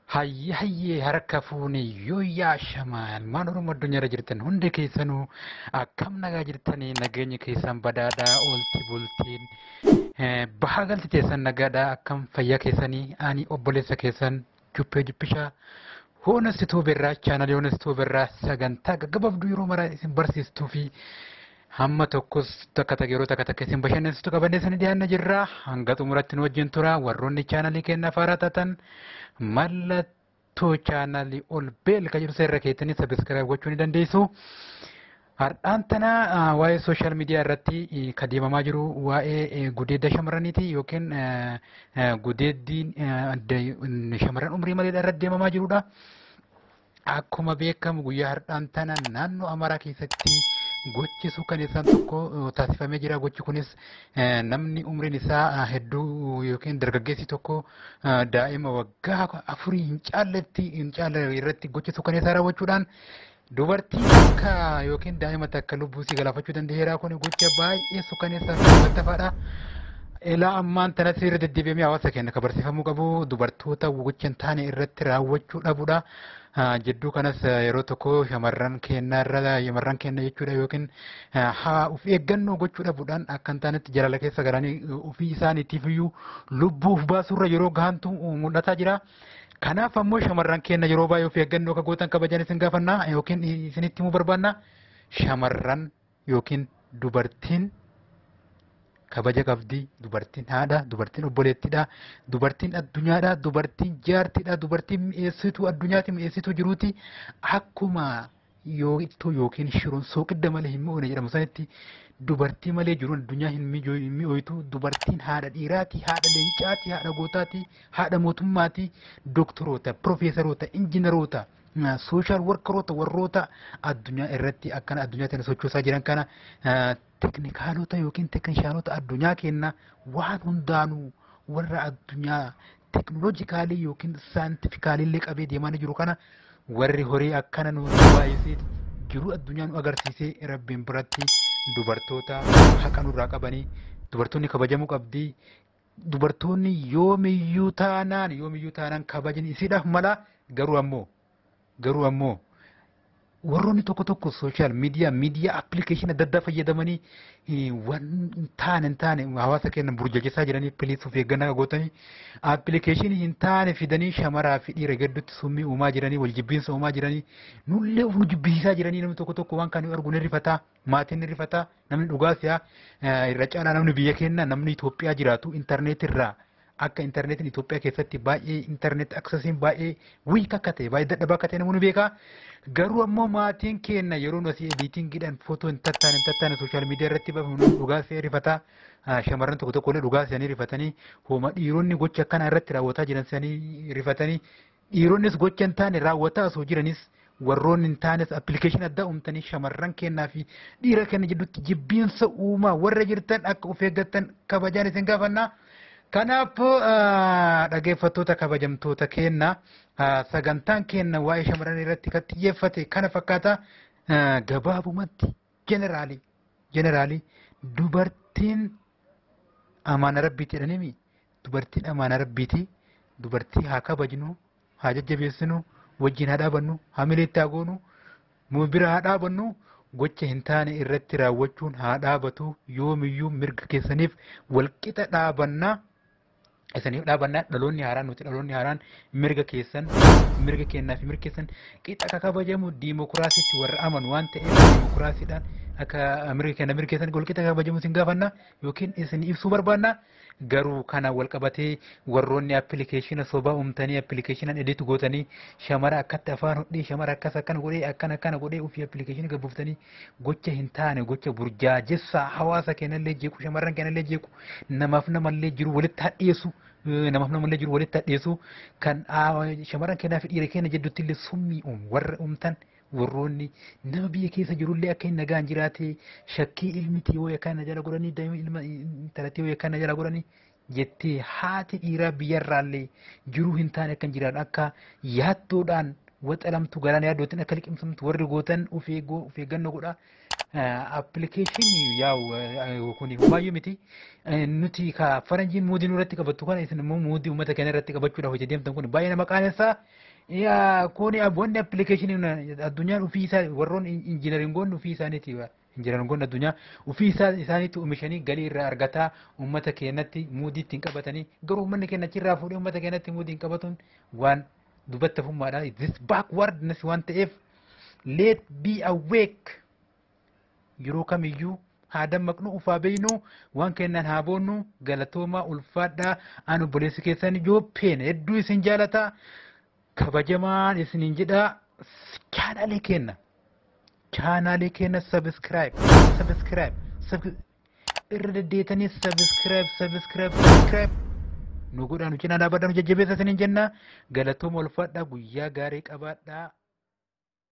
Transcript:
Hayyee hayyee, harka fuune, yooyyaa, shamaa ilmaan Oromoo addunyaarra jirtan hundi keessanuu, akkam nagaa jirtanii? Nageenya keessan badhaadhaa, oolti bultiin bahaa galti teessan nagaadhaa? Akkam fayyaa keessanii? Ani obboleessa keessan Juppee Juppishaa Hoonasituu Birraa, chaanalii Hoonasituu Birraa, sagantaa gaggabaabduu yeroo maraa isin barsiistuu fi hamma tokkos takka takka yeroo takka takka isin bashannansiistu qabannee isin dhiyaanna jirra. Hanga xumuratti nu wajjin tura. Warroonni chaanalii keenya haaraa taatan mallattoo chaanalii ol bell kan jedhu irra keettanii subscribe gochuu ni dandeessu. Har'aan tana waa'ee social media irratti kan deemamaa jiru waa'ee gudeedda shamarraniiti yookiin gudeeddiin shamarran umrii malee irratti deemamaa jirudha. Akkuma beekamu guyyaa har'aan tana naannoo Amaaraa keessatti gochi suukaneessaan tokko taasifamee jira. Gochi kunis namni umriin isaa hedduu yookiin dargaggeessi tokko daa'ima waggaa 4 hin caalletti hin caalle irratti gocha suukaneessaa raawwachuudhaan dubartii takka yookiin daa'ima takka lubbuu isii galaafachuu danda'eera. Kun gocha baay'ee suukaneessaa fi gattafaadha. Ilaa ammaan tanatti irra deddeebi'amee hawaasa keenya kan barsiifamuu qabu dubartoota gocha hin taane irratti raawwachuu dhabuudha. Jidduu kanas yeroo tokko shamarran keenya irra, shamarran keenya jechuudha, yookiin haa of eeggannoo gochuu dhabuudhaan akka hin taanetti jaalala keessa galanii ofii isaaniitiif iyyuu lubbuu of baasuurra yeroo gahantu mul'ataa jira. Kanaaf ammoo shamarran keenya yeroo baay'ee of eeggannoo akka gootan kabajan isin gaafannaa yookiin isinitti himuu barbaanna. Shamarran yookiin dubartiin kabaja qabdi, dubartiin haadha, dubartiin obboleettidha, dubartiin addunyaadha, dubartiin jaartiidha, dubartiin mi'eessituu addunyaati, mi'eessituu jiruuti. Akkuma yoo ittoo yookiin shiroon sooqidda malee hin mi'oone jedhamu sanitti dubartii malee jiruun addunyaa hin mi'ooytu. Dubartiin haadha dhiiraati, haadha leencaati, haadha gootaati, haadha mootummaati. Doktoroota, piroofeesaroota, injiinaroota, social workeroota, warroota addunyaa irratti akkana addunyaa tana sochoosaa jiran kana, teknikaalota yookiin teknishaanota addunyaa kenna, waan hundaanuu warra addunyaa technologically yookiin scientifically illee qabee deemaa jiru kana, warri horii akkana nu baay'isee jiru addunyaa nu agarsiisee Rabbiin biratti dubartoota haqa nurraa qabanii, dubartoonni kabajamuu qabdi. Dubartoonni yoomiyyuu taanaan, yoomiyyuu taanaan kabajni isiidhaaf mala. Garuu ammoo warroonni tokko tokko social media, miidiyaa application adda addaa fayyadamanii waan hin taane hawaasa keenya burjajessaa jiranii, please of eeggannaa gootanii. Application hin taane fidanii shamaraa fi dhiira gidduutti summii uumaa jiranii, wal jibbiinsa uumaa jiranii, nullee of nu jibbisiisaa jiranii. Namni tokko tokko waan kana argu ni rifataa, maatiin ni rifataa, namni dhugaa si'a irra caalaa namni biyya keenya, namni Itoophiyaa jiraatu intarneetirraa akka intarneetiin Itoophiyaa keessatti baay'ee internet accessiin baay'ee weak akka ta'e, baay'ee dadhabaa akka ta'e namoonni beekaa. Garuu ammoo maatiin keenya yeroo nu asii editingiidhaan footoo hin tattaane social media irratti baafnu dhugaa si'ee rifataa. Shamarran tokko tokko illee dhugaa si'anii rifatanii, hooma dhiironni gocha akkana irratti raawwataa jiran si'anii rifatanii, dhiironnis gocha hin taane raawwataa osoo jiranis warroonni hin taanes application addaa uumtanii shamarran kennaa fi dhiira keenya jidduutti jibbiinsa uumaa warra jirtan akka of eeggattan kabajaan isin gaafannaa. Kanaaf dhaggeeffattoota kabajamtoota keenya, sagantaan keenya waa'ee shamarran irratti kan xiyyeeffate kana fakkaata. Gabaabumatti generally dubartiin amaana Rabbiiti jedhaniimi, dubartiin amaana Rabbiiti. Dubartii haa kabajnu, haa jajjabeessinu, wajjin haa dhaabannu, hamileetti haa goonu, bira haa dhaabannu. Gocha hin taane irratti raawwachuun haa dhaabatu. Yoomiyyuu mirga keessaniif walqixa dhaabannaa, isaniif dhaabannaa. Dhaloonni haaraan, nuti dhaloonni haaraan, mirga keessan, mirga kennaa fi mirga keessan qixa akka kabajamu diimokiraasiitti warra amanu waan ta'eef diimokiraasiidhaan akka mirga kenna mirga keessan walqixa kabajamu isin gaafanna yookiin isin ibsuu barbaanna. Garuu kana wal qabatee warroonni application sobaa uumtanii, application edit gootanii, shamara akkatti afaan hodhee, shamara akkas akkana godhee, akkana akkana godhee, ofii application gabbuuftanii gocha hin taane, gocha burjaajessaa hawaasa keenyallee jeequ, shamarran keenyallee jeequ, namaaf namallee jiru walitti hadheessu, namaaf namallee jiru walitti hadheessu, kan shamarran keenyaa fi dhiira keenya jidduutti illee summii uumu warra uumtan, warroonni nama biyya keessa jirullee akka hin nagaan jiraate shakkii, ilmi yoo akkana jala godhanii, daa'ima ilma intalattii yoo akkana jala godhanii jettee haati dhiiraa biyyarraallee jiruu hin taane akka hin jiraatu, akka yaaddoodhaan waxalamtu, galaana yaaddootiin akka liqimsamtu warri gootan of eeggannoo godha. Appilikeeshinii yaa'u kun baay'ee miti. Nuti ka faranjiin muudii nurratti qabattu kana isin immoo muudii uummata keenya irratti qabachuudhaaf hojii deemtan kun baay'ee nama qaanessa. Kun wanni appilikeeshinii addunyaan ofii isaa warroon injiinaringoonni ofii isaaniiti. Injiinaringoonni addunyaa ofii isaaniitti oomishanii galii irraa argataa uummata keenyatti muudii ittiin qabatanii garuu uummanni keenya achirraa fuudhee uummata keenyatti muudii hin qabatuun waan duubatti hafummaadha. This backwardness waan ta'eef, let be awake. Yeroo kamiyyuu haa dammaqnu, ufaa beeynu, waan kennan haa boonnu. Galatoomaa, ulfaadhaa. Ani obboleessi keessan Jooppeen hedduu isin jaalata, kabajamaan isiniin jedha. Chaanaalee kenna subscribe, subscribe irra deddeetanii, subscribe, subscribe, subscribe nu godhaa, nu cinaa dhaabbadhaa, nu jajjabeessa isiniin jenna. Galatooma, ulfaadhaa, guyyaa gaarii qabaadhaa.